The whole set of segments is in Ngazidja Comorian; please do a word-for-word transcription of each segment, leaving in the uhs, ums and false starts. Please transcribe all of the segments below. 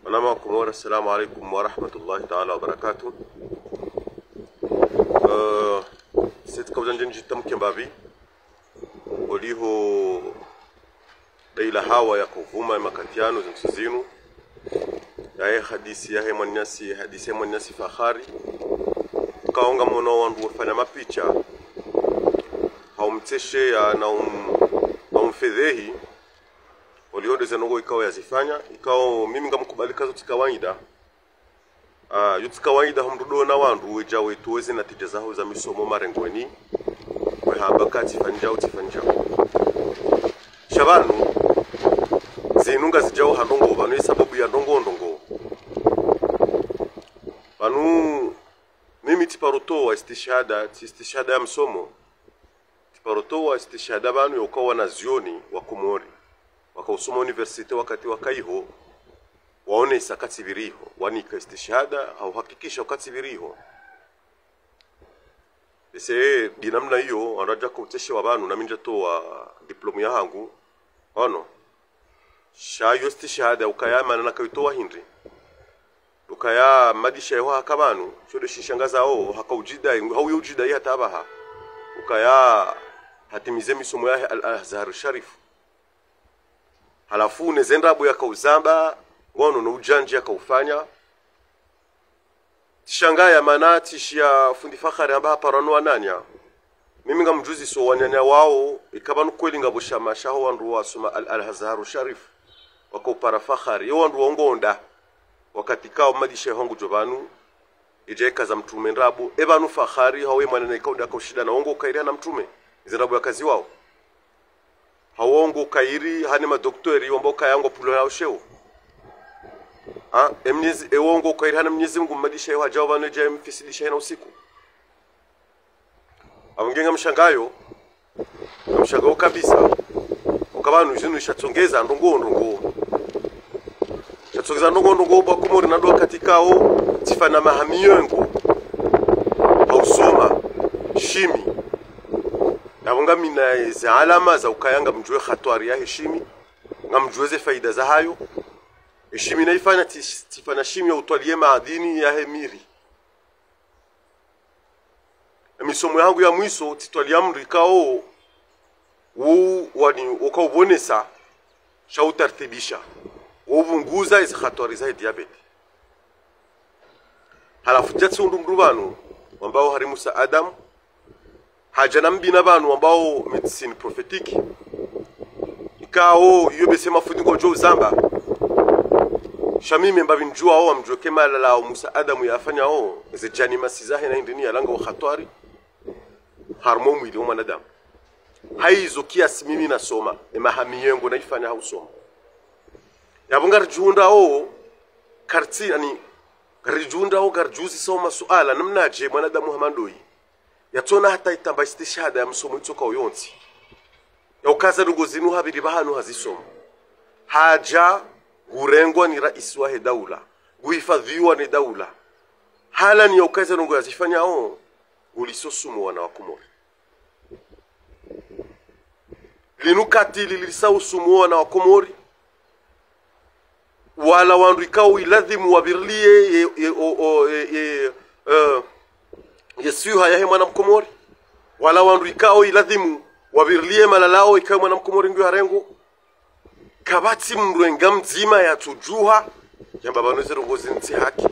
Wananya wa Komori, assalamu alaikum wa rahmatullahi ta'ala wa barakatuh. Eh, sisi kaudja ndjeni djitamke mbapvi oliho daila hawa ya kovuma ya makati yanu zintsu zinu. Yahe hadisi yahe mwananyasi, hadisi ya mwananyasi Fakhari. Kaonga mwono wandru wafanya mapicha, haumtesheya na um-, haumfedhehi. Oliho ndeze ndrongoo ikao yazifanya, ikao mimi ngamkubali kazo tsi kawaida. Ah, yo tsi kawaida ha mdru ndo na wandru wedja wetu weze natija zaho za misomo marengweni, wehamba ka tsifanyao, tsifanyao. Sha pvanu, zinu ngazidjao ha ndrongoo, pvanu ye sababu ya ndrongoo ndrongoo. Pvanu, mimi tsiparotowa istishhada, tsi istishhada ya msomo. Tsiparotowa istishhada pvanu ya uka wanazioni wa Komori wakaosoma université wakati wakaiho, waonesa ka tsipviriho, wanika istishhada, hauhakikisha ka tsipviriho. Ese, bi namna iyo, wandru wadja kauteshewa pvanu, nami ndjatowa diplôme yahangu, ono. Sha yo istishhada, ukaya mana nakaitowa hindri. Ukaya madisha yaho haka pvanu, sho nde shishangazao, hakaudjidai, hauyo udjidai hata apvaha. Ukaya hatimize misomo yahe Al-Azhar Sharif. Halafu neze ndrabo yakauzamba, ngono no udjandji yakaufanya. Tsishangaya mana tsishiya fundi Fakhari hamba haparwa no wananya. Mimi ngamdjuziso wananya wao, ika pvanu kweli ngapvo shama shaho wandru wasoma Al-, Al-Azhar Sharif, wakaupara Fakhari, ye wandru wao ngonda, wakati kao madisha yaho ngudjo pvanu, idja ikaza mtrume ndrabo, e pvanu Fakhari, hawe mwananya ikao nda kaushinda na wongo ukairi hana mtrume, ize ndrabo yakaziwao. Hawongo ukairi hane madoktori wamba ukaya ngwapvulwa na usheo. Ha, e Mnyezi, e wongo ukairi hana Mnyezi Mungu madisha yaho hadjao pvanu edja emfisidisha hena usiku. Apvo nge ngamshangayo, ngamshangayo kabisa. Uka pvanu zinu shatsongeza ndrongoo ndrongoo. Shatsongeza ndrongoo ndrongoo bo wa Komori na ndo wakati kao, tsifanya maha miyengo, hausoma shimi. Yapvo ngamina ze alama za ukaya ngamdjuwe hatwari yahe shimi, ngamdjuwe ze faida zahayo. Eshimi naifanya tsi-, tsifanya shimi ya utwaliye maadini yahe miri. Emisomo yahangu ya mwiso, tsitwaliya mri kao, wo wani, ukauvonesa, sha utartibisha, wo uvunguza ezi hatwari zahe diabète. Halafu djatsi undru mdru pvanu, wambao hari Musa Adam, hadja na mbina pvanu wambao médecine prophétique. Ikao, iyo bese mafundi ngodjo uzamba. Sha mimi mbapvi ndjuwao, wamdjuwe ke malalao Musa Adam yafanyao, ze djani masizahe na indrini yalanga wo hatwari harumwa omwili wa mwanadamu. Haizo kiasi mimi nasoma, emaha miyengo naifanya hausoma. Yapvo ngaridjihundrao, kartsi, ani, ngaridjihundrao, ngaridjuzisao masuala, namnadje mwanadamu hama ndoyi yatsona hata itamba istishhada ya msomo itsoka uyontsi. Ya ukaza ndrongoo zinu hapviri pvahanu hazisoma. Hadja ngurengwa ni raisi wahe daula. Nguhifadhwiwa ni daula. Hala ni ya ukaza ndrongoo yazifanyao, nguliso sumu wana wa Komori. Linu kati lilisa usumu wana wa Komori. Wala wandru ikao iladhimu wapvirilie ye, ye, o, o, ye, ye, eh, ye swiha yahe mwana Mkomori. Wala wandru ikao iladhimu wapvirilie malalao ikao mwana Mkomori ngu harengo. Kapvatsi mndru enga mdzima yatsudjuha, yamba pvanu ze ndrongoo zinu tsi haki.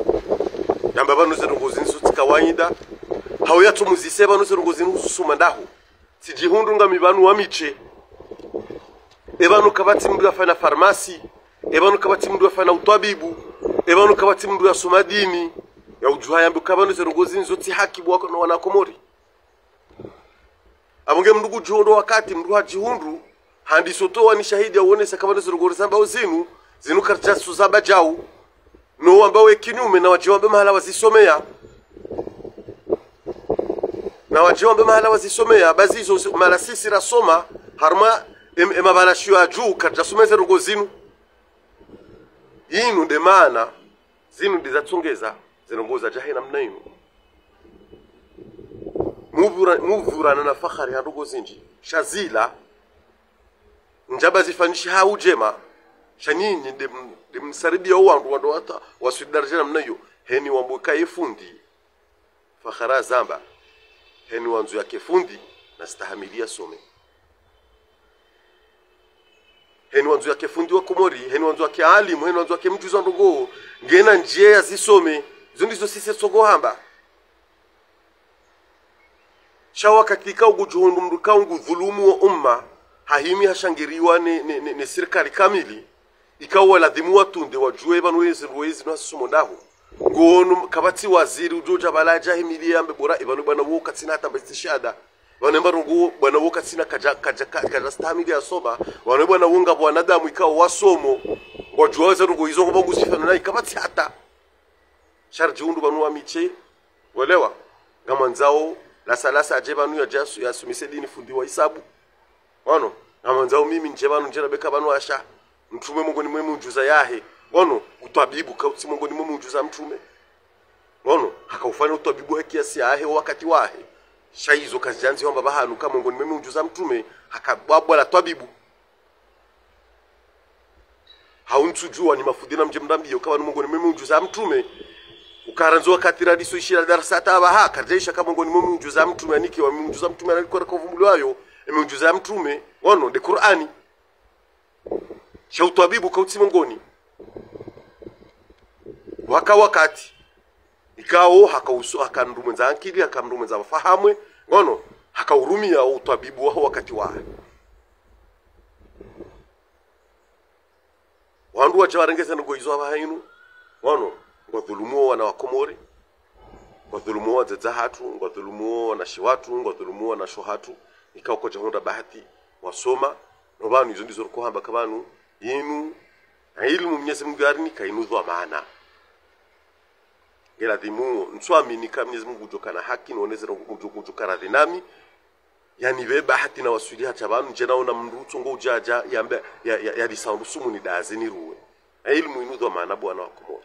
Yamba pvanu ze ndrongoo zinu tsi kawaida. Hau yatsumuzise pvanu ze ndrongoo zinu hususuma ndahu. Tsidjihundru ngami pvanu wa miche. E pvanu kapvatsi mndru yafanya farmasi. E pvanu kapvatsi mndru yafanya utwabibu. E pvanu kapvatsi mndru yasoma dini. Ya udjuha yambe uka pvanu ze ndrongoo zinu zo tsi haki bo wa, wana Komori. Apvo nge mndru ngudjihundru wakati mndru hadjihundru, handiso towa ni shahidi ya uonesa ka pvanu ze ndrongoo rizambao zinu, zinu karidjaso zamba djau. No wambao we kinyume, na wadje wambe mahala wazisomea. Na wadje wambe mahala wazisomea, bazi izo zi-, mahala sisi rasoma, harumwa em-, emabalashiyo ya dju, karidjasoma ze ndrongoo zinu. Inu nde maana, zinu nde zatsongeza, ze ndrongoo zadja he namna inu. Mupvura-, mupvurana na Fakhari ha ndrongoo zindji. Sha zila, ndjaba zifanyishiha udjema, Sha nyinyi nde m-, nde msaribiya wandru, wandru wata, waswili daraja namna iyo. Heni wambo kaye fundi. Fakhara zamba. Heni wandzo yake fundi, nastahamili yasome. Heni wandzo yake fundi wa Komori, heni wandzo yake alimu, heni wandzo yake mdjuzi wa ndrongoo, ngena ndjiya yazisome. Izo ndizo sisi tsongo hamba. Sha wakati ikao ngudjo hundru mndru ikao ngudhulumu wo umma, hahimi hashangiriwa ne, ne, ne, ne sirikali kamili, ikao waladhimu watunde wadjuwe pvanu wezi, wezi no hasisomo ndahu. Ngono kapvatsi waziri udjo dja pvala yadja himiliye yambe bora, ipvanu bwana wo katsina hata mba istishada. Pvanu mba ndrongoo, bwana wo katsina kadja, kadja, kadja, kadja stahamili yasoma. Pvanu bwana wo ngapvo wanadamu ikao wasomo. Ngwadjuwa weze ndrongoo izo ngopvo nguzifanya nayi kapvatsi hata. Sha ridjihundru pvanu wa miche, welewa. Ngamwandzao, lasa lasa adje pvanu yadje yasu-, yasumise dini fundi wa hisabu. Wano, ngamwandzao mimi ndje pvanu ndje na beka pvanu asha. Mtrume mongoni mwe miujuza yahe. Wano, utwabibu kautsi mongoni mwe miujuza ya mtrume. Wano, hakaufanya utwabibu he kiasi yahe wakati wahe. Sha izo kazidjandzi hwamba pvahanu ka mongoni mwe miujuza ya mtrume, hakabwabwa la twabibu. Hau ntsudjuwa ni mafundi na mdje mrambiye, uka pvanu mongoni mwe miujuza ya mtrume. Ukarandzo wakati radiso ishira darasa hata apvaha, karidjaisha ka mongoni mwe miujuza ya mtrume, yanike wa miujuza ya mtrume, yanike wa rakavumbulwayo, e miujuza ya mtrume, wano, nde Kur'ani. Sha utwabibu kautsi mongoni. Waka wakati. Ikao, hakauso, haka mndru mwendza ankili, haka mndru mwendza mafahamu, ngono, hakaurumia utwabibu waho wakati wahe. Wandru wadja warengeze ndrongoo izo apvaha inu, wano, ngwadhulumu wo wana wa Komori, ngwadhulumu wo wadzadze hatru, ngwadhulumu wo wanashe watru, ngwadhulumu wo wanasho hatru, ikao kwadja hundra bahati, wasoma, no pvanu izo ndizo riko hamba ka pvanu, inu, na ilimu Mnyezi Mungu yarinika inu dhwamana. Ngeladhimu, ntswamini ka Mnyezi Mungu udjo kana haki, noneze ngudjo, ngudjo kana dhinami, yanipve bahati na waswili hata pvanu, ndje naona mndru utsongo udjadja, yambe, ya, ya, ya lisa ndru sumu ni dazi ni ruwe. Na ilimu inu dhwamana bwana wa Komori.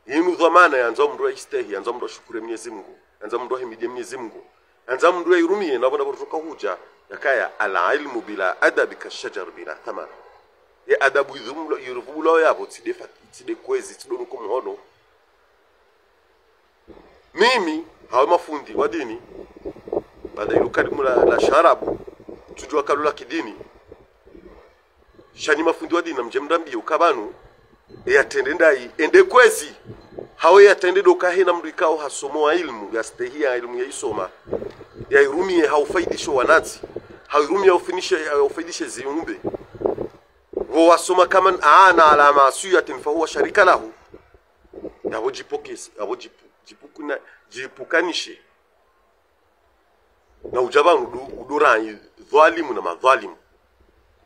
Inu dhwamana yandza mndru ya istehi, yandza mndru ya shukuru Mnyezi Mungu, yandza mndru ya himidi Mnyezi Mungu, yandza mndru ya irumie, na pvona pvotsoka hudja, yakaya, العلم بلا أدب كالشجر بلا ثمر. Ye adabu idhumlo, iruvubulwa yapvo, tsi nde fa-, tsi nde kwezi, tsi ndo nuko mhono. Mimi, hawe mafundi wa dini, baada ilu kalimu la, la sharabu, tsudjuwa kalu la kidini. Sha nyi mafundi wa dini, na mdje mrambiye uka pvanu, e yatrende ndayi, ende kwezi. Hawe yatrende ndo ka hena mndru ikao hasomo wa ilimu, yastehi ya ilimu ya isoma. Ya irumie haufaidisho wanatsi. Hairumie haufinishe, haufaidishe ziumbe. Wo wasoma كمن أعان على معصية فهو شريك له. Yapvo djipokese, yapvo djipu-, djipukuna-, djipukanishe. Na udja pvanu udu-, uduranyi dhwalimu na madhwalimu.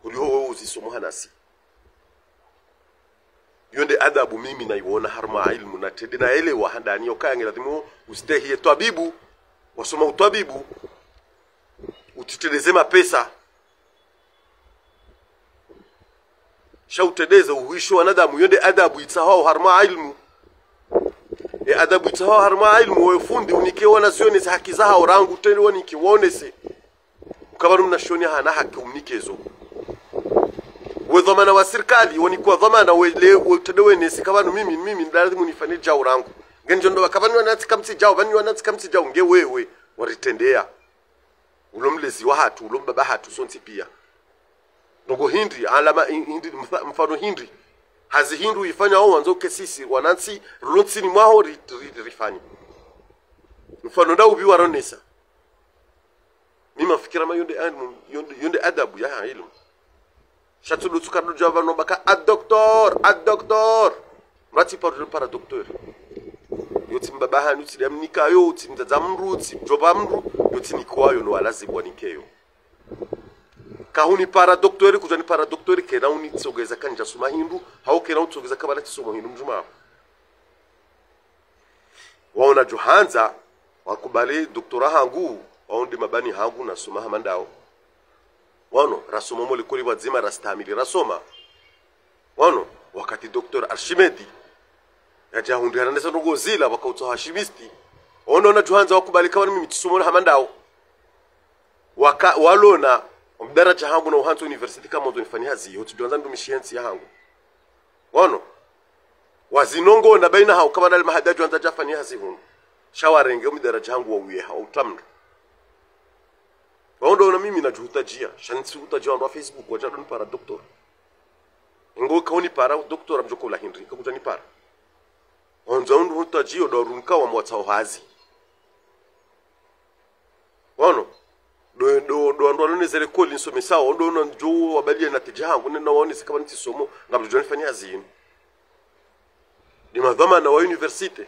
Uliho wewe uzisomo hanasi. Iyo nde adabu mimi naiwona harumwa ilimu na trende na elewa handani yo kaya ngeladhimu ustehi ye twabibu, wasoma utwabibu, utsitredeze mapesa. Sha utrendeze uhuisho wanadamu, iyo nde adabu itsahwao harumwa ilimu. E adabu itsahwao harumwa ilimu, we fundi, unike wana zione ze haki zahao rangu, utrende wanike, waonese. Uka pvanu mnashoni hana haki umnike zo. We dhwamana wa sirikali, wanikwa dhwamana, we le, we utrende wenese, ka pvanu mimi, mimi, nda ladhimu nifanye djau rangu. Ngendjo ndo, ka pvanu wanatsi kamtsi djau, pvanu wanatsi kamtsi djau, nge wewe, waritrendeya. Ulo mlezi wahatru, ulo mbaba hatru, sontsi pia. Ndrongoo hindri, alama hi-, hindri, mfa-, mfano hindri. Hazi hindri ifanya wo wandzo ke sisi, wanantsi, rilo ntsini mwaho ri-, ri-, rifanye. Mfano nda upvi waronesa. Mi mafikira ma iyo nde ilimu, iyo nde, iyo nde adabu ya ilimu. Sha tsi ndo tsuka ndo djwa pvanu baka, "A docteur, a docteur." Mndru atsi para, para docteur. Yo tsi mbaba hanyu, tsi damnika yo, tsi mdzadze mndru, tsi mdjomba mndru, yo tsi nikwayo, no walazimu wanikeyo. Kahuni para docteur, kudja ni para docteur, kena unitsogeza kandja soma hindru, hau kena utsogeza kabala tsisomo hindru mdjuma. Waona djo handza, wakubali doctorat hangu, wao nde mabani hangu nasoma hama ndawo. Wano, rasoma mo likoli pvwadzima, rastahamili, rasoma. Wano, wakati docteur Archimède, yadja hundri hananesa ndrongoo zila, wakautsaha chimiste. Wano, wana djo handza wakubali ka wani mimi tsisomo hama ndawo. Waka, walona, Omdaraja hangu na uhandza université kama ndzo nifanye hazi, hutsi djwandza ndumishi yentsi ya hangu. Wono. Wazinongona baina hawo kama nali mahada djwandza djafanye hazi hunu. Sha warenge omdaraja hangu wauye ha utamdu. Waondo na mimi nadjuhutadjia, sha ntsi hutadjia wandru wa Facebook, wadja ndo nipara docteur. Ngo kauni para docteur mdjoko la hindri, kakudja nipara. Wandza undru hutadjio ndo runka wa mwatsa ohazi. Wono, ndo, ndo, ndo wandru wanone ze likoli nisomesao, ndo na ndjo wabalia na tedja hangu, nena waone zikaba nitsi somo, ngamdjo nifanye hazi yinu. Ni madhwamana wa université.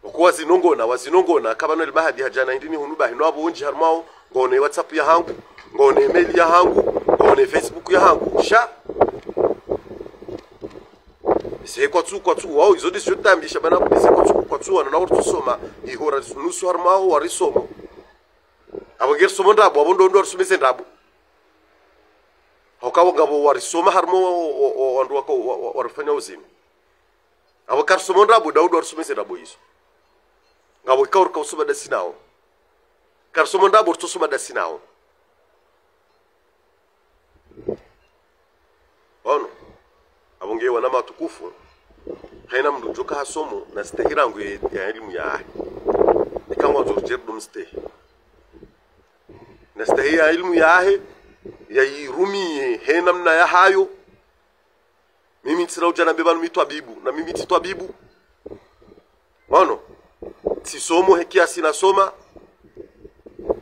Wako wazinongona, wazinongona, kaba no le mahadi hadjana hindri ni hunu bahi, no abo wondji harumwa wo, ngone WhatsApp ya hangu, ngone email ya hangu, ngone Facebook ya hangu, sha. Ese kwatsu, kwatsu, wao, izo ndisi djo tambisha bana, ese kwatsu, kwatsu, wana na wari tusoma, ihora nusu harumwa wo, warisomo. Abo ngeri somo ndrabo, abo ndo ndo warisomeze ndrabo. Hauka ngabo warisoma harumwa wo, wo, wo, wandru wako, wa, wa, warifanya uzini. Abo karisomo ndrabo, ndo ndo warisomeze ndrabo izo. Ngabo ikao rika usoma dasi nao. Karisomo ndrabo, ritsosoma dasi nao. Wono. Abo nge wana matukufu. Haina mndru djoka hasomo na stehi rangu ya, ya ilimu yahe. Ika ngwandzo rudjeri ndo mstehi. Na stehi ya ilimu yahe, ya irumiye, he namna yahayo. Mimi ntsina udja nambe banu mi twabibu, na mimi tsi twabibu. Wono, tsisomo he kiasi nasoma,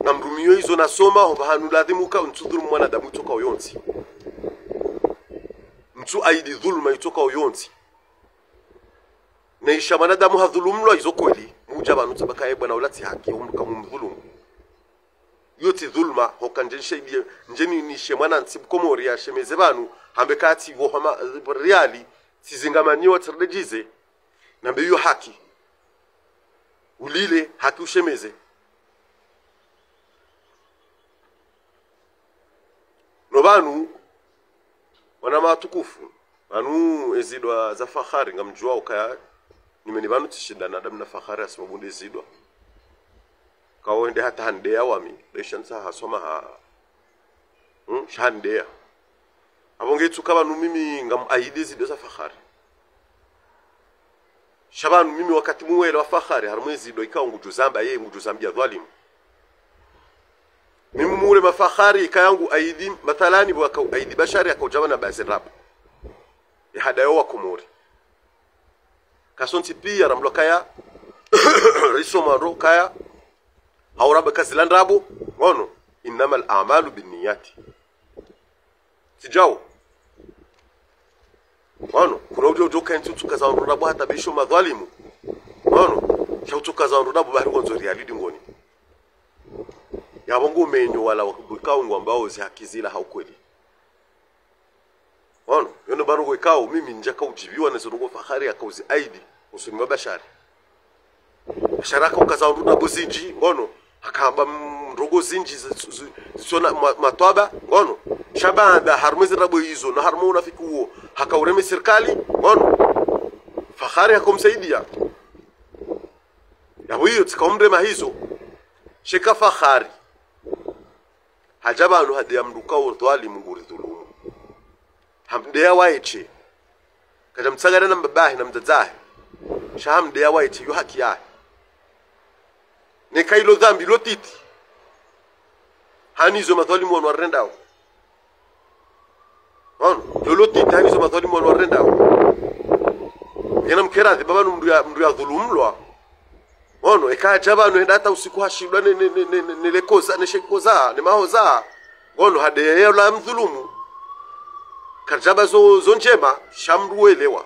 na mrumiyo izo nasoma, hopvahanu ladhimu ka, ntsu dhulumu mwanadamu itsoka oyontsi. Ntsu aidi dhuluma itsoka oyontsi. Na isha mwanadamu hadhulumlwa izo kweli, mudja pvanu tsamba kaye bwana ula tsi haki, umruka mumdhulumu. Iyo tsi dhuluma, hoka ndje nishaidie, ndje ni, nishe mwana ntsi mkomori ya shemeze pvanu, hambe katsi pvo hama, riali, tsi zingamaniwa tsi redjize, nambe iyo haki. Ulile, haki ushemeze. No pvanu, wana matukufu, pvanu ezidwa za Fahari, ngamdjuwa ukaya, nimeni pvanu tsishindana damu na Fahari, hasibabu nde ezidwa. Kawo ende hata handeya wami, desha ntsa hasoma ha, hmm, sha handeya. Abo nge tsuka pvanu mimi ngam aidi ezidwa za Fahari. Sha pvanu mimi wakati muwele wa Fahari, harumwa ezidwa ikao ngudjo zamba, ye ngudjo zambia dhwalimu. Mimi muwele ma Fahari, ikaya ngu aidi, mathalani, pvo aka aidi Bashari, aka udja pvanu na baze ndrabo. Ye hadayo wa Komori. Kasontsi pia ramlwa kaya, risoma ro kaya, hauramba kazila ndrabo, ngono, إنما الأعمال بالنيات. Tsi djawo. Ngono, kuna udjo udjo kentsi utsuka za wandru ndrabo hata bisho madhwalimu. Ngono, sha utsuka za wandru ndrabo bari ngondzo riali dingoni. Yapvo ngo menyo wala wakubika ungwambao zi haki zila ha ukweli. Ngono, yono pvanu ngo ikao, mimi ndjaka udjibiwa na zo ndrongo Fahari aka uzi aidi, usoni mwa Bashari. Bashari aka ukaza wandru ndrabo zindji, ngono, hakamba m-, ndrongo zindji zi-, zi-, zi-, zitsona ma-, matwaba, ngono. Sha baanda, harumwa ezi ndrabo izo, na harumwa unafiki uwo, haka ureme sirikali, ngono. Fahari haka umsaidia. Yapvo iyo, tsika umrema hizo. Sheka Fahari. Hadja pvanu hadeya mndru kao dhwalimu nguridhulumu. Hamdeya waye she. Kadja mtsangana na mbabahe na mdzadzahe. Sha hamdeya waye she, yo haki yahe. Neka ilo dhambi lo titi. Hani izo madhwalimu wanu warendao. Ngono, lolo titi hani izo madhwalimu wanu warendao. Yena mkeradhi baba nu mndru ya, mndru ya dhulumlwa. Ngono, eka hadja pvanu henda hata usiku hashindwa ne, ne, ne, ne, ne, ne lekoza, ne shekoza, ne mahoza. Ngono, hadeya la mdhulumu. Kadjaba zo, zo ndjema, sha mndru welewa.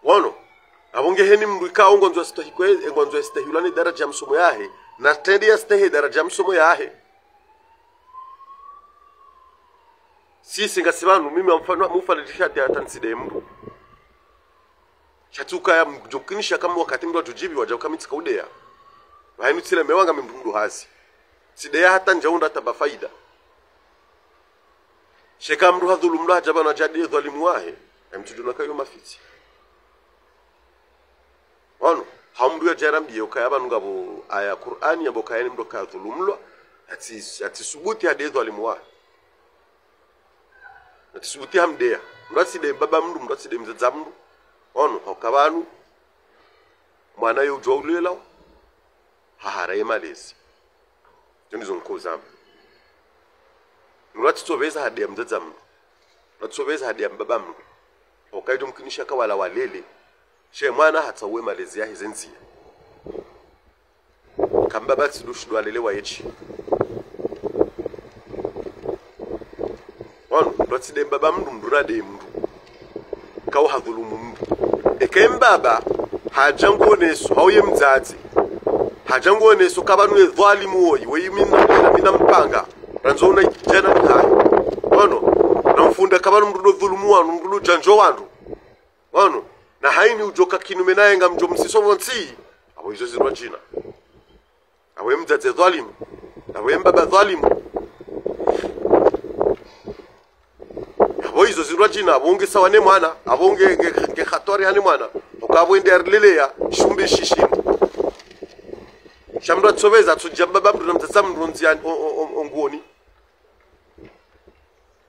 Ngono, apvo nge heni mndru ikao ngwandzo yastehi kwe, ngwandzo yastehi ulwa ne daraja ya msomo yahe, na trende yastehi daraja ya msomo yahe. Sisi ngasi pvanu, mimi mfano, mufanya tishati hata ntsideye mndru. Sha tsi ukaya mdjokinisha kama wakati mndru adjudjibiwa, djau kami tsika udeya. Pvahanu tsile mewanga mi mndru mndru hazi. Tsideya hata ndjaunda taba faida. Sheka mndru hadhulumlwa hadja pvanu hadja deya dhwalimu wahe. Emtsudjuna kayo mafitsi. Ngono, ha mndru yadja yarambiye ukaya pvanu ngapvo aya Kur'ani, yamba ukaya ni mndru kadhulumlwa, Hatsi, hatsisubuti hadeye dhwalimu wahe. Hatsisubuti hamdeya. Mndru yatsideye mbaba mndru, mndru yatsideye mdzadze mndru. Ono, hauka pvanu, mwana yo udjuwa ulelwa, hahara ye malezi. Zo ndizo nkoza mndru. Mndru yatsitsopveza hadeya mdzadze mndru. Mndru yatsitsopveza hadeya mbaba mndru. Hauka idjo mkinisha ka wala walele. She mwana hatsauwe malezi yahe ze ndziya. Ka mbaba tsi ndo shindo alele waye tsi. Wanu, mndru yatsideye mbaba mndru, mndru nadeye mndru. Kawu hadhulumu mndru. Eka ye mbaba, hadja nguoneso, hau ye mdzadze. Hadja nguoneso, ka pvanu ye dhwalimu woyi, woyi mi na, mi na, mi nampanga. Randzo una idjana ni hayi. Wanu, namfunda ka pvanu mndru ndo dhulumu wanu, mndru ndo djandjo wandru. Wanu, na hayini udjoka kinyume naye ngamdjo msiso pvontsi. Apvo izo zirwa djina. Apvo ye mdzadze dhwalimu. Apvo ye mbaba dhwalimu. Apvo izo zirwa djina, apvo nge sawa ne mwana, apvo nge, nge, nge hatwari hane mwana. Hauka apvo ende yarileleya, shumbe shishini. Sha mndru yatsitsopveza, yatsodja mbaba mndru na mdzadze mndru ndziya, o, o, o, o nguoni.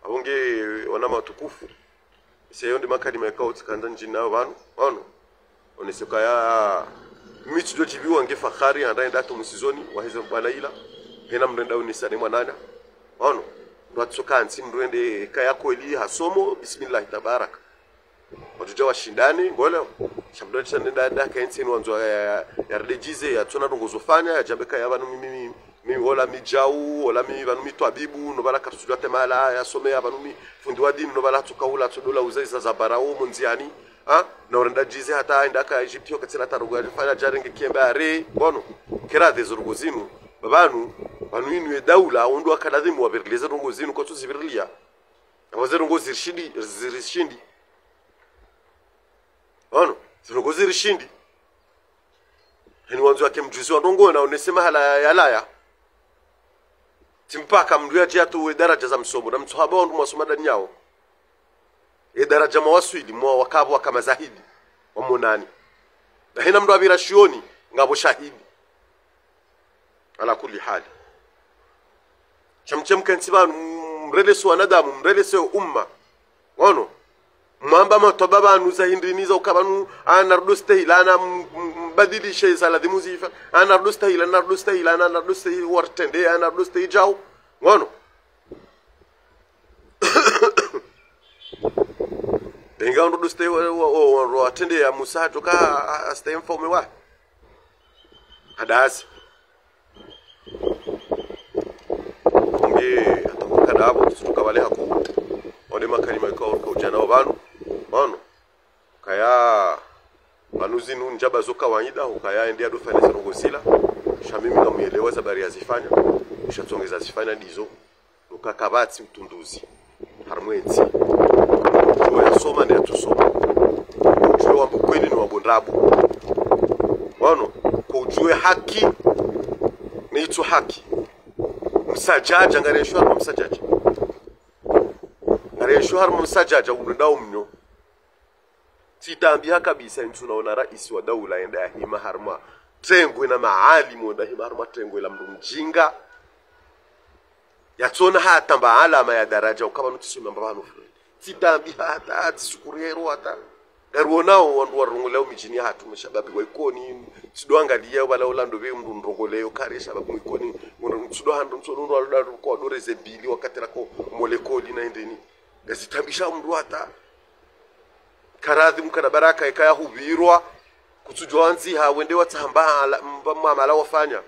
Apvo nge wananya watukufu. Isa yo nde makalima yakao tsikandza ndjinayo pvanu, pvanu. Onese kaya mi tsidjo djibiwa nge fahari, handa enda to musizoni, waheze mbwana ila. Hena mndru enda unisa ne mwananya. Pvanu. Mndru yatsoka ntsi mndru ende kaya kweli hasomo, bismillahi tabaraka. Wadjudja washindane, ngole. Sha mndru yatsa nenda nda kaentsi ni wandzo ya, ya, yaridedjize, yatsona ndrongo zofanya, yadjambe kaya pvanu mi, mi, mi, mi, wola mi djau, wola mi, pvanu mi twabibu, no pvala kapsudjwa temala, yasomeya pvanu mi, fundi wa dini, no pvala tsoka hula, tsodola uza iza za bara wo mondziani, ha? Na urenda djize hata enda ka Egypte, yo katsina tarugu yalifanya djarenge kiembe are, bono. Kera dhezo ndrongo zinu, pvapvanu, pvanu inu ye daula, wondro wakadadhimu wapvirileze ndrongo zinu, kwatsu zipvirilia. Apvo ze ndrongo zirishindi, zirishindi. Ono, ze ndrongo zirishindi. Heni wandzo yake mdjuzi wa ndrongo na onese mahala ya, yalawa. Tsi mpaka mndru yadje yatowe daraja za msomo, na mtsohaba wandru mwasoma ndani yawo. Ye daraja mwawaswili, mwa wakapvo waka mazahidi, wamonani. Na hena mndru yapvira shioni, ngapvo shahidi. Ala kulli hali. Sha mtse mkentsi pvanu, mrelese wanadamu, mrelese umma. Ono. Mwamba matwaba pvanu za hindrini za uka pvanu, ana rudo stehila, ana m-, m-, mbadilishe za ladhimu zifa, ana rudo stehila, ana rudo stehila, ana, ana rudo stehila, wartende, ana rudo stehila djau. Ono. Inga ndo duste wa, wa, wa, wa, wa, tende ya Musa, toka a, a, aste mfaume wa. Hadasi. Nge, hata kwa kada apvo, tusutuka pvale haku. Wale makalima yikao, yikao udja nao pvanu. Pvanu. Kaya, pvanu zinu ndjaba zo kawaida, ukaya ende yadofanya ze ndrongo zila. Sha mimi ngamuyelewa ze habari yazifanya. Sha tsonge zazifanya ndizo. Uka kapvatsi utunduzi. Harimwa entsi. Udjuwe yasoma ne yatsusoma. Udjuwe wambo kweli ne wambo ndrabo. Wano, ko udjuwe haki, ne itsu haki. Msadjadja, ngari esho harimwa msadjadja. Ngari esho harimwa msadjadja, undru ndao mnyo. Tsitambiha kabisa, ntsu naona raisi wa daula yenda yahima harimwa trengwe na maalimu, yenda yahima harimwa trengwe la mndru mdjinga. Yatsona hata mba alama ya daraja, uka pvanu tsisoma mba pvanu fulani. Tsitambiha hata, tsisukuru yero hata. Ngaruonao wandru warongolea umidjini yahatru, mashababi wa Ikoni, tsido angalia, wala ola ndo pve mndru mrongoleyo, kari shababi mwa Ikoni, mndru tsido handru, tsido ndo waloda kwa dore ze bili, wakati rako mwa lekoli na indrini. Ngazitambisha mndru hata. Karadhi mkana baraka yeka yahupvirwa. Kutsudjuwa wandziha wende watsaha mba ala, mba mwamala wafanya.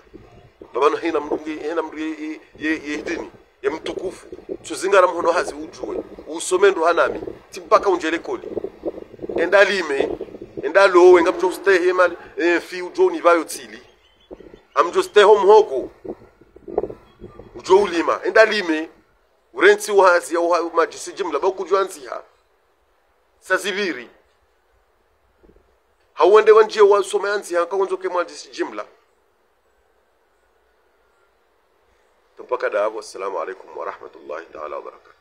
Pvapvanu hena mndru nge, hena mndru ye, ye, ye, ye dini, ye mtukufu. Tsuzingara mhono hazi udjuwe. Usome ndo hanami. Tsi mpaka undje lekoli. Enda lime. Enda lowe, ngamdjo stehi mali, eh, fi udjo unipvayo tsili. Ngamdjo stehi ho mhogo. Udjo ulima. Enda lime. Urentsi uhazi ya uha-, madjisi djimla, ba ukudjuwa ndziha. Sa zipviri. Hau wende wandjiye wasome ya ndziha, ka wandzo ke madjisi djimla. Tumpaka dapvo, assalamu alaikum wa rahmatullahi ta'ala wa barakatuh.